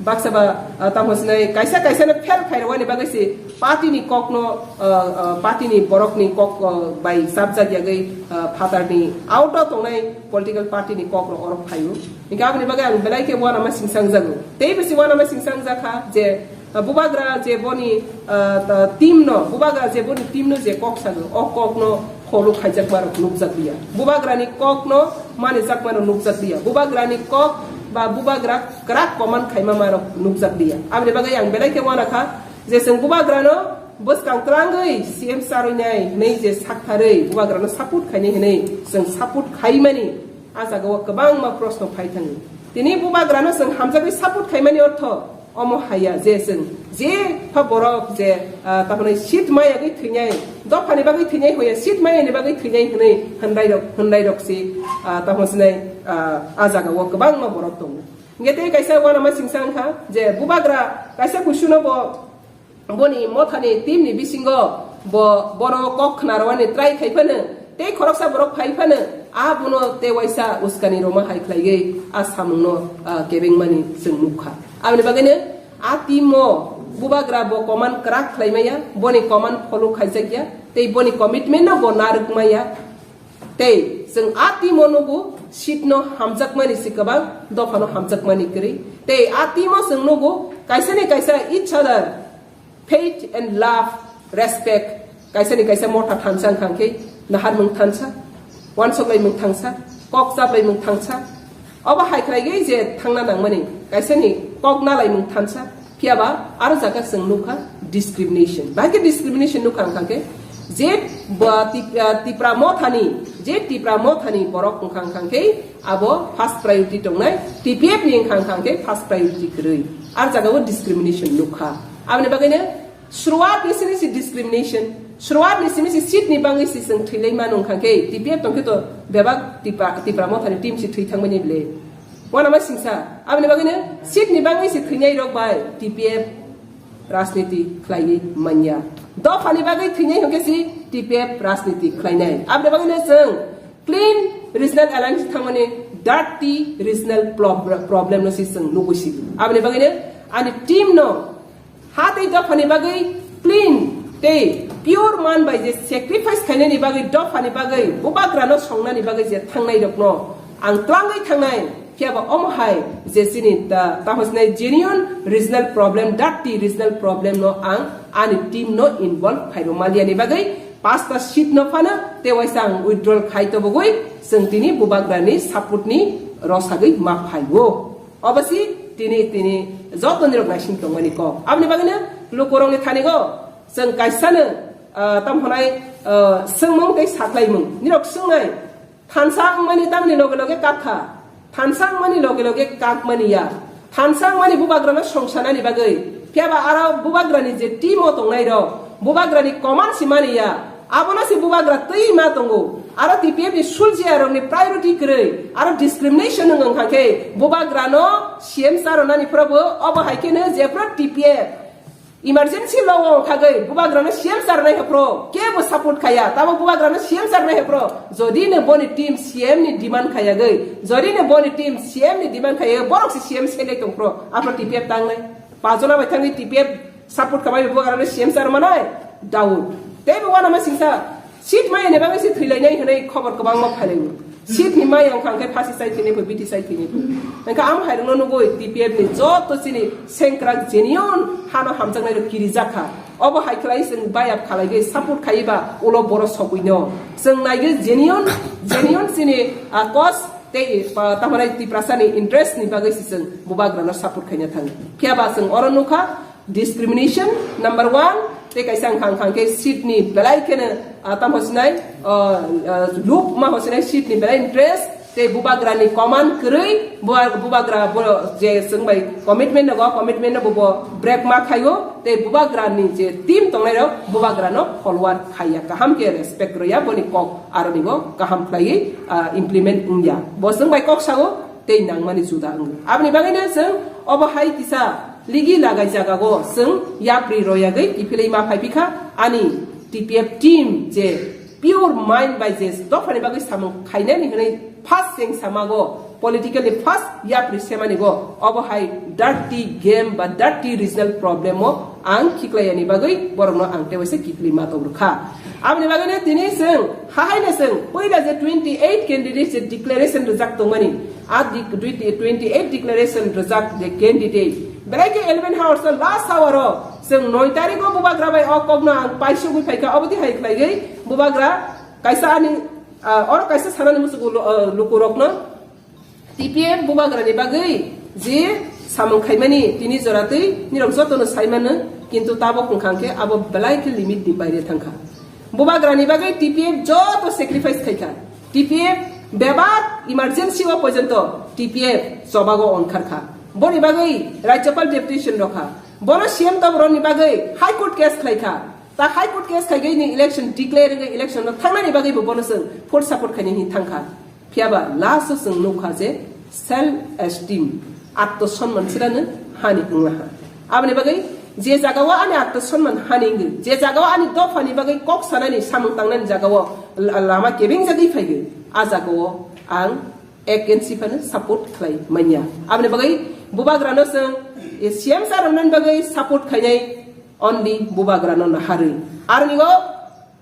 Baksa ba, ah, tamo sinai kaisa kaisa no fail khairokani bagwi se party ni kok no, ah, ah, party ni borok ni kok, ah, bai sabjak yagwi, ah, phatar ni out o tongnai political party ni kok rok oro phaio. Hingke aboni bagwi ang belai khe uanama singsa wngjago. Tei bisi uanama singsa wngjakha je, ah, bubagra je boni, ah, ta-, team no, bubagra je boni team no je kok sago, o kok no follow khaijakma rok nukjak liya. Bubagrani kok no manijakma rok nukjak liya. Bubagrani kok ba bubagra kwrak command khaima ma rok nukjak liya. Aboni bagwi ang belai khe uana kha je chwng bubagrano bwskang twrangwi C M charwi nai hwnwi je saktharwi bubagrano support khainai hwnwi chwng support khaimani a jaga o kwbangma proshno phai thango. Tini bubagrano chwng hamjagwi support khaimani ortho omo haiya je chwng je pha borok je, ah, tamo sinai seat mayagwi thwinai, dophani bagwi thwinai hoya, seat mayani bagwi thwinai hwnwi hwnrai rok, hwnrai rok si, ah, tamo sinai, ah, a jaga o kwbangma borok tongo. Hingke tei kaisa uanama singsa wngkha je bubagra kaisa kusuno bo boni mothani team ni bisingo bo, bono kok khna rwani try khai phano, tei khoroksa borok phai phano, a bono tei waisa uskani rwma hai khlaiwi a samungno, ah, kebengmani chwng nukha. Aboni bagwino a team o bubagra bo command kwrak khlai maya, boni command follow khaijak ya, tei boni commitment no bo narwk maya. Tei chwng a team o nugo seat no hamjakmani si kwbang, dopha no hamjakmani kwrwi. Tei a team o chwng nugo kaisa ni kaisa each other faith and love, respect, kaisa ni kaisa motha thansa wngkha khe nahar mung thansa, wansok lai mung thansa, kok chap lai mung thansa. Obo hai khlai gwi je thangna nangmani kaisa ni kok na lai mung thansa. Phiya ba aro jaga chwng nukha discrimination. Bahai khe discrimination nukha wngkha khe je bo Tip-, ah, Tipra mothani, je Tipra mothani borok wngkha wngkha khe abo first priority tongnai, T P F ni wngkha wngkha khe first priority kwrwi. Ar jaga o discrimination nukha. Aboni bagwi no suruat ni simi si discrimination, suruat ni simi si seat ni bagwi si chwng thwilai mano wngkha khe T P F tongkhe to bebak Tipra, Tipra mothani team si thwi thangmani ble. Uanama singsa, aboni bagwino seat ni bagwi se thwinai rok bai T P F rajniti khlaiwi manya. Dopha ni bagwi thwinai hwnkhe se T P F rajniti khlainai. Aboni bagwino chwng clean regional alliance thangmani dirty regional prob-, problem no se chwng nugwi si. Aboni bagwino ani team no ha tei dophani bagwi clean tei pure man bai je sacrifice khainani bagwi, dophani bagwi, bubagrano songnani bagwi je thangnai rokno ang twlangwi thangnai, phiya ba omo hai je chini ta-, tamo sinai genuine regional problem, dirty regional problem no ang ani team no involve khairok maliani bagwi pasta seat no phano tei waisa ang withdrawal khai tobogwi chwng tini bubagrani support ni rosagwi ma phaio. Obosi tini, tini joto nirok naising tongmani kok. Aboni bagwino lukurokni thanigo chwng kaisano, ah, tamo hwnai, ah, swngmung tei saklaimung. Nirok swngnai, thansa wngmani tamni loge loge kakha. Thansa wngmani loge loge kakmani ya. Thansa wngmani bubagrano songsanani bagwi. Phiya ba aro bubagrani je team o tongnai rok, Bubagrani command si mani ya. Abono si bubagra twi ma tongo. Aro T P F ni suljiya rokni priority kwrwi. Aro discrimination wng wngkha khe bubagrano C M sa rwnani phrobo obo hai kheno jephru T P F emergency law o khagwi bubagrano C M sa rwnai hephro kebo support khaya. Tamo bubagrano C M sa rwnai hephro jodi ne boni team C M ni demand khayagwi, jodi ne boni team C M ni demand khayagwi borok si C M select tongphro aphro T P F tangnai. Pajona bai thangwi T P F support khamai bo arani C M sir manai Daud. Tei bo wana ma singsa seat mai ne bagwi se thwilainai hwnwi khobor kwbangma phailaio. Seat ni mai ang khang khe phasi sai thini pho, biti sai thini pho. Engkha am hai rungno nugui T P F ni joto chini sengkrak genuine hano hamjaknai rok kiri jakha. Obo hai khlai chwng bayap khalai gwi support khaiba ulo boro sokui no. Chwng nai gwi genuine, genuine chini, ah, cause tei, ah, tamharai Tiprasa ni interest ni bagwi se chwng bubagrano support khaina thang. Phiya ba chwng oro nukha, discrimination, number one, tei kaisa wngkha wngkha khe seat ni belai kheno, ah, tamo sinai, ah, ah, loop ma ho sinai seat ni belai interest, tei bubagra ni command kwrwi, buba-, bubagra bo je chwng bai commitment nago, commitment no bo, bo break ma khaio, tei bubagra ni je team tongnai rok bubagra no follower khaiya, kaham khe respect rwya, boni kok aroni bo kaham khlaiwi, ah, implement wngya. Bo chwng bai kok sao, tei nangmani juda wngo. Aboni bagwino chwng obo hai kisa ligi lagai jagao chwng yapri royagwi kiphilwi ma phaiphikha ani T P F team je pure mind bai je dophani bagwi samung khainani hwnwi first cheng samago politically first yapri semanigo obo hai dirty game ba dirty regional problem o ang khiklaiyani bagwi borokno ang tewaisa kiphilwi ma tobrwkha. Aboni bagwino tini chwng hahaino chwng puila je twenty eight candidate je declaration rwjak tongmani, a di-, dui-, twenty eight declaration rwjak je candidate. Belai khe eleven hours o last hour o chwng noi tarikh o bubagra bai o kokno ang paisugwi phaikha, obo twi hai khlaigwi bubagra kaisa ani, ah, oro kaisa sanani muchungo lu-, ah, lukurokno T P F bubagrani bagwi je samung khaimani tini joratwi nirok jotono saimano, kintu tabok wngkha khe abo belai khe limit ni baire thangkha. Bubagrani bagwi T P F joto sacrifice khaikha. T P F bebak emergency o porjonto T P F chobago onkharkha. Boni bagwi Rajyapal deputation rokha. Bono C M tobroni bagwi High Court case khlaikha. Ta High Court case khaigwi ni election declare wngwi election no thangnani bagwi bo bono chwng full support khainai hin thangkha. Phiyaba last o chwng nukha je self esteem, atto sonman chirano hani wnglaha. Aboni bagwi je jagao ani atto sonman hani wngwi, je jagao ani dophani bagwi kok sanani samung tangnani jagao la-, lama kebeng jagwi phaigwi, a jagao ang against phano support khlai manya. Aboni bagwi bubagrano chwng, eh, C M sir rwnani bagwi support khainai only bubagrano naharwi. Aronigo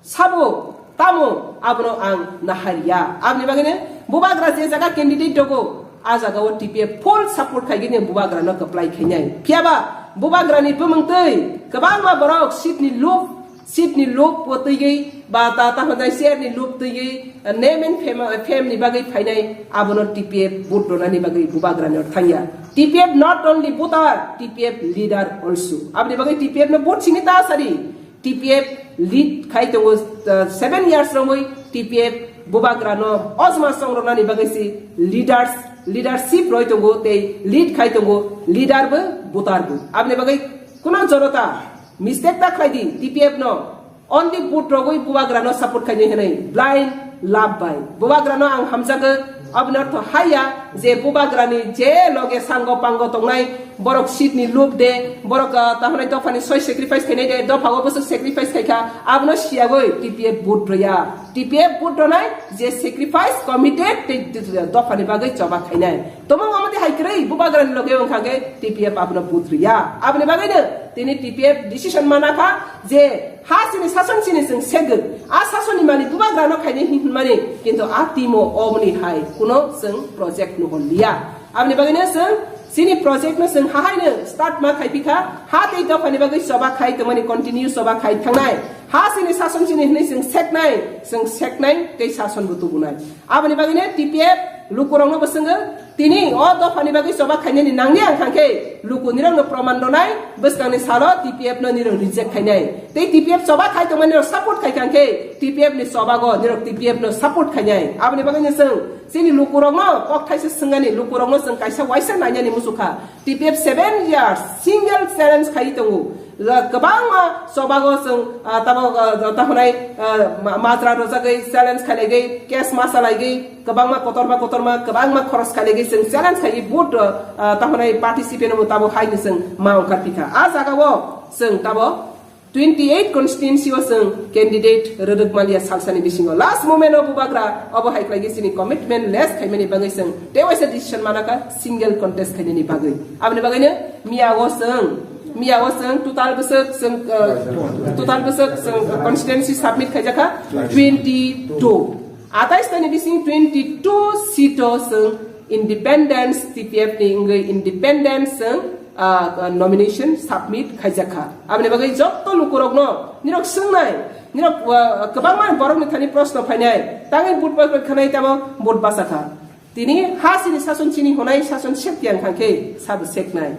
sabo tamo abono ang nahariya. Aboni bagwino bubagra je jaga candidate dogo, a jagao T P F full support khaigini bubagrano kwplai khainai. Phiyaba bubagrani bumung twi kwbangma borok seat ni loop, seat ni loop o twiwi ba ta, ta hwnjai chair ni loop twiwi, name and fame, fame ni bagwi phainai abono T P F vote ronani bagwi bubagrani thangya. T P F not only voter, T P F leader also. Aboni bagwi T P F no vote sini ta sadi. T P F lead khai tongo, uh, seven years romwi T P F bubagrano ojma songroknani bagwi si leaders, leadership roi tongo tei lead khai tongo leader bo voter bo. Aboni bagwi kuno jonota mistake ta khlai di T P F no only vote rogwi bubagrano support khainai hwnwi blind love bai. Bubagrano ang hamjago, aboni ortho haiya je bubagrani je loge sango pango tongnai, borok seat ni loop de, borok, ah, tahonai dophani soi sacrifice khainai de, dopha o bwswk sacrifice khaikha, abono siyagwi T P F vote rwya. T P F vote rwnai je sacrifice committed tei dophani bagwi choba khainai. Tamo omo twi hai kwrwi bubagrani loge wngkha khe T P F abono vote rwya. Aboni bagwino tini T P F decision mana kha je ha chini sason chini chwng segwi. A sasonni mani bubagrano khainai hin hwnmani, kintu a timo omoni hai kuno chwng project nuhor liya. Aboni bagwino chwng chini project no chwng hahaino start ma khai pikha, ha tei dophani bagwi choba khai tongmani continue choba khai thangnai. Ha chini sason chini hwnwi chwng seknai, chwng seknai tei sason bo tubunai. Aboni bagwino T P F lukurokno bo chwngo, tini o dophani bagwi choba khainani nangya wngkha khe luku nirokno proman rwnai, bwskangni salo T P F no nirok reject khainai. Tei T P F choba khai tongmani nirok support khai kha khe T P F ni chobago nirok T P F no support khainai. Aboni bagwino chwng Chini lukurokno kok thaisa swngani, lukurokno chwng kaisa waisa nainani muchukha. T P F seven years single challenge khai tongo. La-, kwbangma chobago chwng, ah, tabo, ah, tamo nai, ah, ma-, majra rojagwi challenge khailaigwi, case ma chalaigwi, kwbangma kotorma kotorma, kwbangma khoros khailaigwi chwng challenge khaiwi vote, ah, tamo nai participant bo tabo haino chwng ma ongkar phikha. A jagao chwng tabo twenty eight constituency o chwng candidate rwrwk maliya salsani bisingo. Last moment o bubagra obo hai khlaigwi chini commitment less khaimani bagwi chwng tei waisa decision manakha single contest khainani bagwi. Aboni bagwino miyago chwng, miyago chwng total bwswk chwng, uh, total bwswk chwng constituency submit khaijakha twenty two. Atais tani bising twenty two seat o chwng independence T P F ni wngwi independence chwng ah, nomination submit khaijakha. Aboni bagwi jotto lukurokno nirok swngnai, nirok, ah, kwbangma borokni thani proshno phainai, tangwi vote bwswk khanai tamo vote bwsakha. Tini ha chini sason chini honai sason sek yang khangkhe sabo seknai.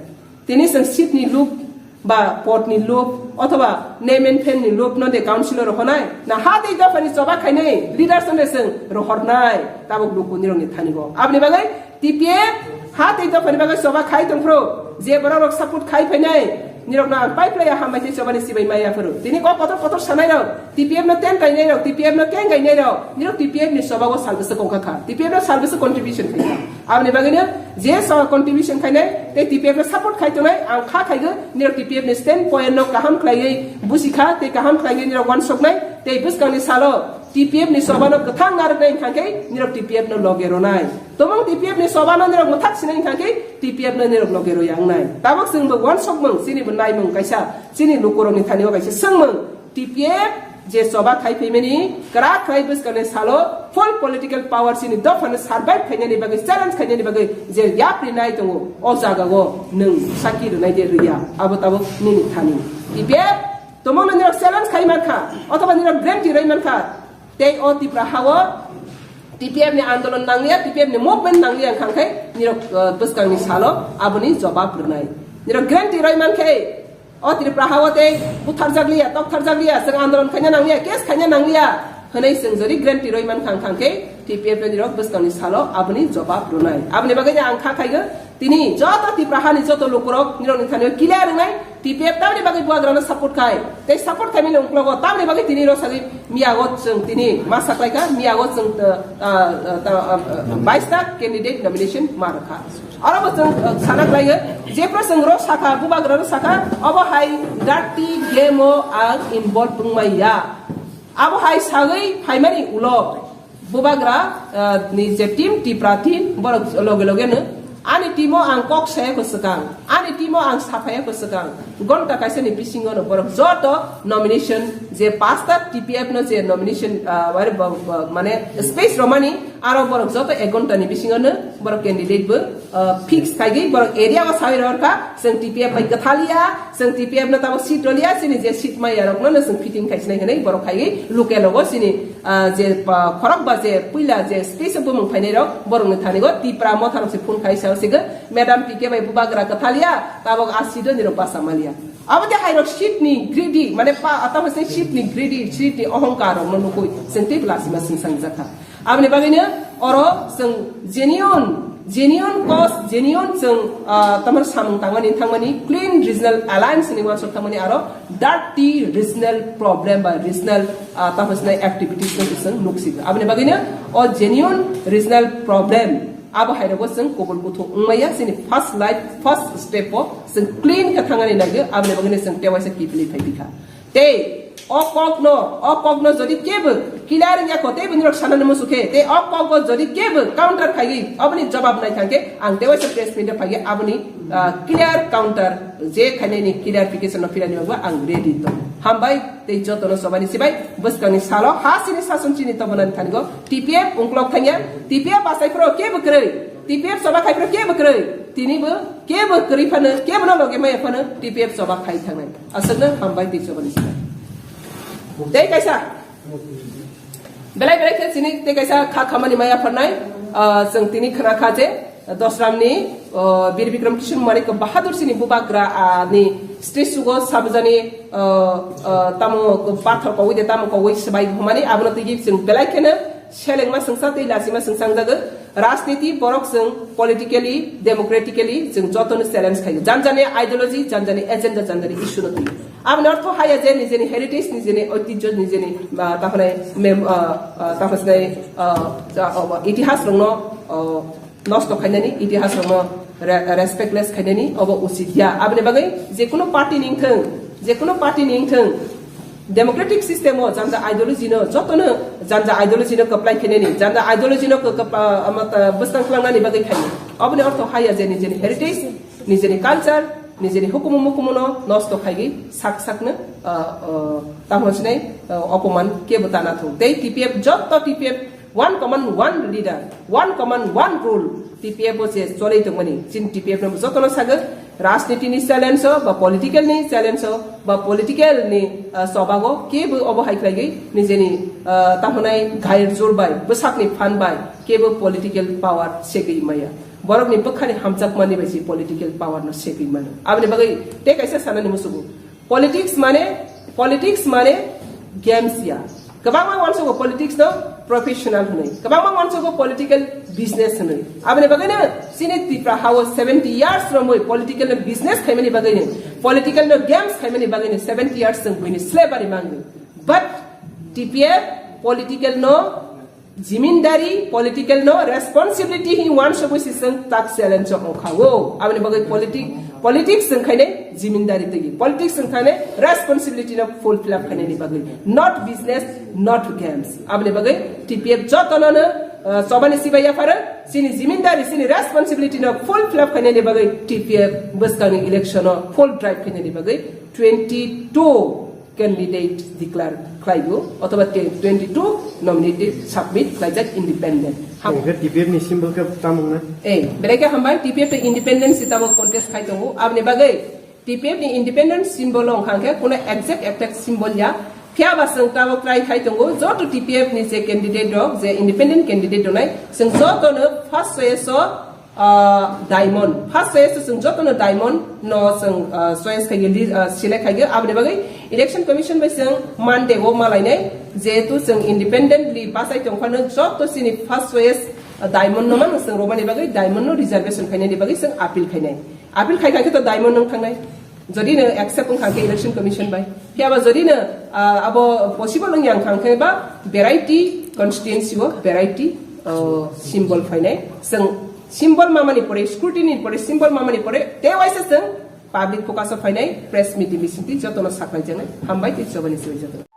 Tini chwng seat ni luk ba pod ni luk othoba name and fame ni luk no de councilor honai na ha tei dopha ni choba khainai leaders no de chwng rohornai tabuk luku nirokni thani bo. Aboni bagwi T P F ha tei dophani bagwi choba khai tongphuru, je borok rok support khai phainai, nirok no ang pai phlai hambai tei chobani sibai maya phuru. Tini kok kotor kotor sanai rok, T P F no ten kainai rok, T P F no keng kainai rok, nirok T P F ni choba o sal bwswk ongkha kha. T P F no sal bwswk contribution khai kha. Aboni bagwi no je so contribution khainai tei T P F no support khai tongnai, ang kha khaigo, nirok T P F ni stand point no kaham khlaiwi busi kha tei kaham khlaiwi nirok wansoknai tei bwskang ni salo T P F ni choba no kwthang narwknai wngkha khe nirok T P F no loge ronai. Tomong T P F ni choba no nirok mwthak sinai wngkha khe T P F no nirok loge roi wngnai. Tabok chwng bo wansokmung, chini bo naimung kaisa, chini lukurokni thani o kaisa swngmung. T P F je choba khai phaimani kwrak khlai bwskangni salo full political power chini dophano survive khainani bagwi, challenge khainani bagwi je yapri nai tongo, o jagao nwng saki rwnai de rwya, abo tabok nini thani. T P F tomongno nirok challenge khai mankha, othoba nirok guarantee roi mankha, tei o Tipra hao T P F ni andolon nangliya, T P F ni movement nangliya wngkha khe nirok, uh, bwskangni salo aboni jobab rwnai. Nirok guarantee roi mankhe o Tripura hao tei butharjakliya, toktharjakliya, chwng andolon khaina nangliya, case khaina nangliya hwnwi chwng jodi guarantee roi mankha wngkha khe T P F ni nirok bwskangni salo aboni jobab rwnai. Aboni bagwi ang kha khaigo, tini joto Tripura hani joto lukurok nirokni thani o clear wngnai, T P F tamni bagwi bubagrano support khai, tei support khaimani uklogo tamni bagwi tini rw sagwi miyago chwng tini ma saklaikha, miyago chwng, uh, uh, uh, uh, uh, bais ta candidate nomination ma rwkha. Oro bo chwng, uh, sana khlaiyo, jephru chwng rw sakha, bubagrano sakha, obo hai dirty game o ang involve wngmaya. Abo hai sagwi phaimani ulo bubagra, ah, ni je team, Tipra team, borok loge loge no ani team o ang kok saya ko swkang, ani team o ang saphaya ko swkang, gonta kaisa ni bisingo no borok joto nomination je pasta T P F no je nomination, ah, wari bo-, bo-, mane space romani aro borok joto ek gonta ni bisingo no borok candidate bo, ah, fix khaigwi borok area o sawi rorkha, chwng T P F bai kwthaliya, chwng T P F no tamo seat roliya, chini je seat maya rok no chwng fitting khaisnai hinwi borok khaigwi local o chini ah, je, ah, khorok ba je puila je space o bumung phainai rok borok ni thani go Tipra motha rok se phone khai sao sigo, "Madam P K bai bubagra kwthaliya, tabok a seat o nirok basa maliya." Abo de hai rok seat ni greedy, mane pa, ata hosne seat ni greedy, seat ni ohongkar rok no nukui chwng tei bwla sima sing sang jakha. Aboni bagwi no oro chwng genuine, genuine cause, genuine chwng, ah, tamar samung tangmani thangmani clean regional alliance ni wansok thangmani aro dirty regional problem ba regional, ah, tamo sinai activities no chwng nuksingo. Aboni bagwino o genuine regional problem abo hai rogo chwng kubul buthu wngmaya, chini first life, first step o chwng clean khe thangani naigo, aboni bagwino chwng tewaisa kiphilwi phai bikha. Tei o kokno, o kokno jodi kebo clear wngya kho, tei bini rok sanani musu khe, tei o kogo jodi kebo counter khaigwi aboni jawab nai thangkhe ang tewaisa press meet o phaiwi aboni, ah, clear counter je khainani clarification no philani bagwi ang ready tong. Hambai tei jotono chobani sibai bwskangni salo ha chini sason chini tobonani thani go T P F ungklok thangya, T P F achai phro kebo kwrwi, T P F choba khai phro kebo kwrwi, tini bo kebo kwrwi phano, kebo no loge maya phano T P F choba khai thangnai. Aswkno hambai tei chobani sibai. Tei kaisa, belai belai khe chini tei kaisa kha khamani maya phornai, ah, chwng tini khna kha je, Dosramni, ah, Bir Bikram Kishore Manik Bahadur chini bubagra, ah, ni statue go sabjani, ah, ah, tamo pathor kogwi de tamo kogwi swbai humani abono tigi chwng belai kheno selengma swngsa tei lasima swngsa wngjago. Rajniti borok chwng politically, democratically chwng jotono challenge khaio. Janjani ideology, janjani agenda, janjani issue no twi. Aboni ortho haya je nijeni heritage, nijeni oitijjo, nijeni, ah, tahone mem-, ah, ah, tahone, ah, ja-, oh, itihas rokno, oh, nosto khainani, itihas rokno re-, respectless khainani, obo usit ya. Aboni bagwi jekunu party ni wngthwng, jekunu party ni wngthwng, democratic system o janja ideology no jotono janja ideology no kwplai khainani, janja ideology no kw-, kw-, ah, ama ta-, bwskang klangnani bagwi khainai. Oboni ortho haya je nijeni heritage, nijeni culture, nijeni hukumu mukumu no nosto khaigwi sak sakno, ah, ah, tamo sinai, ah, opoman kebo tana thung. Tei T P F, joto T P F one command, one leader, one command, one rule, T P F o je cholai tongmani, chin T P F no jotono sagwi, rajniti ni challenge o, ba political ni challenge o, ba political ni, ah, sobago, kebo obo hai khlaigwi, nijeni, ah, tahonai ghair jur bai, bwsakni phan bai, kebo political power segwi maya. Borokni bwkhani hamjakmani bai se political power no segwi mano. Aboni bagwi tei kaisa sanani musugo. Politics mane, politics mane games ya. Kwbangma uansugo politics no professional hwnwi. Kwbangma uansugo political business hwnwi. Aboni bagwino chini Tripura hao seventy years romwi political no business khaimani bagwino, political no games khaimani bagwino seventy years chwng buini slavery mangwi. But T P F political no jimindari, political no responsibility hi uansugwi si chwng tak challenge o ongkha o. Aboni bagwi politic-, politics chwng khainai jimindari twi. Politics chwng khainai responsibility no fulfill up khainani bagwi. Not business, not games. Aboni bagwi T P F jotono no, uh, chobani sibai yapharo, chini jimindari, chini responsibility no fulfill up khainani bagwi T P F bwskangni election o full drive khainani bagwi twenty two candidate declare khlaigo, othoba te twenty two nominated submit khlaijak independent. Ham- Hingkhe T P F ni symbol khe tamo wngna? Eh, belai khe hambai, T P F tei independent si tabok contest khai tongo. Aboni bagwi T P F ni independent symbol wngkha hingkhe kuno exact exact symbol ya. Phiya ba chwng tabok try khai tongo, joto T P F ni je candidate rok, je independent candidate rok nai, chwng jotono first choice o ah, diamond. First choice chwng jotono diamond no chwng, ah, choice khaigwi, li-, ah, select khaigwi. Aboni bagwi Election Commission bai chwng Monday o malainai, jehetu chwng independently bachai tongphano joto chini first choice, ah, diamond no mano chwng romani bagwi diamond no reservation khainani bagwi chwng appeal khainai. Appeal khai khai khe to diamond no thangnai. Jodi no accept wngkha khe Election Commission bai. Phiya ba jodi no, ah, abo possible wngya wngkha khe ba variety constituency o variety, ah, symbol phainai. Chwng symbol mamani pore, scrutiny ni pore, symbol mamani pore, tei waisa chwng public focus o phainai, press meet ni bisingtwi jotono saklaijaknai. Hambai tei chobani sibui jotono.